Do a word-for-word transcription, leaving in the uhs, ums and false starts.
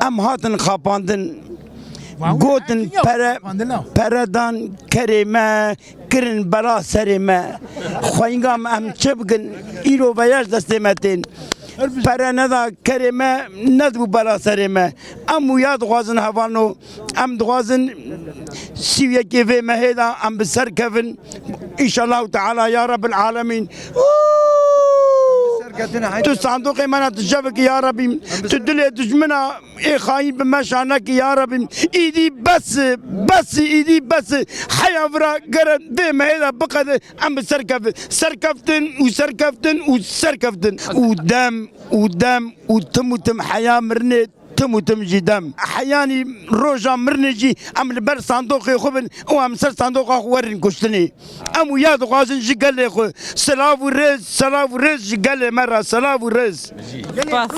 Em hatin xapandin. Gotin pere, pere dan kerê me, kirin bela serê me. Xweyinga me em çi bikin? Îro veya ji destê me tên. Pere neda kerê me, nedibû bela serê me. Em wiya dixwazin hevalno. Em dixwazin sî û yekê vê mehê de em bi ser kevin. Înşallahu Teala ya Rabbil Alemîn. Tu sandoqê me ne tu cevik ya Rabbî. Tu dilê dijmina ê xayîn bi me şanekî ya Rabbî. Îdî bes, bes, îdî bes. Heya vira gere vê mehê de biqede em bi ser kevin. Serkeftin û serkeftin û serkeftin. Û dem, û dem, û tim û tim heya mirinê. Tim û tim jî dem. Heyanî roja mirinê jî em li ber sandoqê xwe bin û em ser sandoqa xwe werin kuştinê. Em wiya dixwazin ji gelê xwe. Silav û rêz, silav û rêz ji gelê me re, silav û rêz. Spas.